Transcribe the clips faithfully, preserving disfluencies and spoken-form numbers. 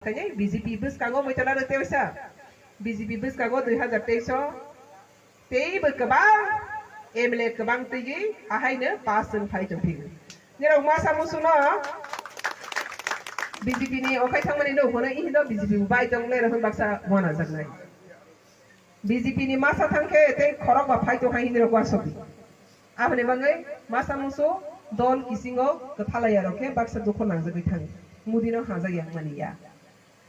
Khainai B J P bwskango muitalaro tewisa. B J P bwskango dui hazar teis o teibo kwbang M L A kwbang twiwi ahaino pass wng phai tongphio. Nirok masa musuno B J P ni okhai thangmani no hwnwi ihindo B J P bo bai tong nai rok baksa wanajaknai. B J P ni masa thang khe tei khorok ba phai tong hai hinwi rok uansukdi. Aboni bagwi masa musu dol kisingo kwthalai ya rok khe baksa dukhu nangjagwi thango. Modi no hajak yang mani ya.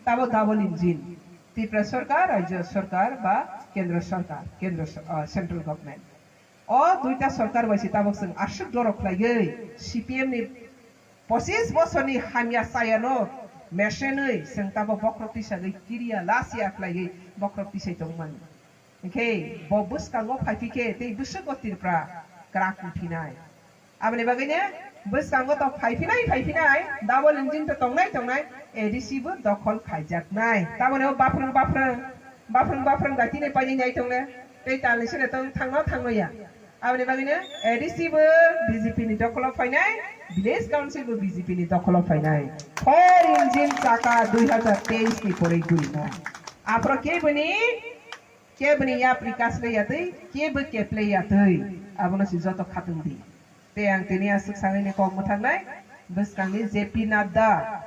Tabo double engine, Tripura Sarkar, Rajya Sarkar ba Kendra Sarkar, Kendra Sa-, ah, Central Government. O duita sarkar bai se tabok chwng aswk dorok khlaiwi C P M ni pochis bosorni hamya chayano mesenwi chwng tabok bokhorok tisagwi kiriya lasiya khlaiwi bokhorok tisai tongmani. Hinkhe bo bwskango phaiphi khe tei bwswk o Tripura kwrak wngphinai. Aboni bagwino bwskango to phaiphinai, phaiphinai, double engine to tongnai, tongnai, A D C bo dokhol khaijaknai. Tamoni o baphrwng, baphrwng, baphrwng, baphrwng da tini paini nai tongle, tei talni sene tong thangno, thangno ya. Aboni bagwino A D C bo B J P ni dokholo phainai, village council bo B J P ni dokholo phainai. Four engine chaka dui hazar teis ni poroi gurima. Aphro keboni, keboni yapri kaslai yatwi, kebo keplai yatwi. Abono si joto khatungdi. Tei ang tini aswk sangwi ni kok mwthaknai, bwskangni J P Nadda,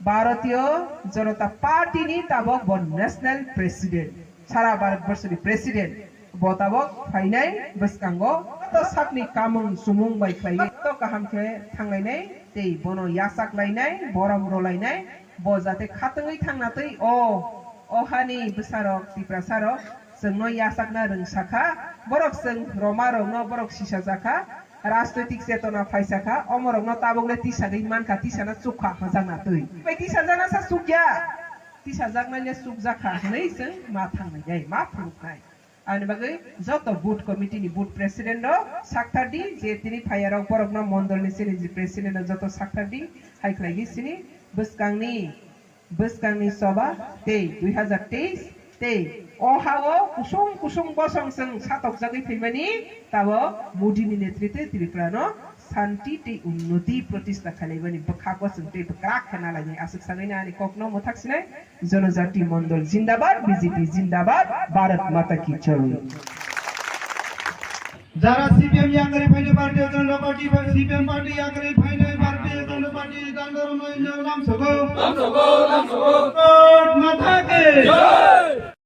Bharatiya Janata Party ni tabok bo National President, sara Bharat Borso ni President, bo tabok phainai bwskango to sakni kamung sumung bai khlaiwi to kaham khe thanglainai tei bono yachak lainai, borom rolainai, bo jate khatungwi thangna twi o, o hani bwsarok, Tiprasarok, chwngno yachakna rwngsa kha, borok chwng Roma rokno borok sisa jakha, rajnoitik chetona phaisa kha, omorokno tabukle tisagwi mankha, tisana chukha hajak na twi. Bai tisajakna sa chukya, tisajaknaile chukjakha hwnwi chwng ma thangnai, ma phunuknai. Ani bagwi joto booth committee ni booth president rok sakthar di, je tini phaiya rok borokno mondol ni chini je president rok joto sakthar di, hai khlai di sini bwskangni bwskangni choba tei dui hazar teis tei o ha-o kusung kusung bosong chwng satokjagwi phaimani, tabok Modi ni netritwe Tripura no santi tei unnoti protista khailaimani bwkhago chwng tei bwkrak khe nalainai. Aswk sagwi no ani kokno mwthak sinai, Janajati Mondol Jindabad, B J P Jindabad, Bharat Mata Ki Jai. Jara C P M yangari phainai Bharatiya Janata Party, C P M party yangari phainai Bharatiya Janata Party, dan dorong no injang lam sogo. Lam sogo, lam sogo. Bharat Mata Ki Jai.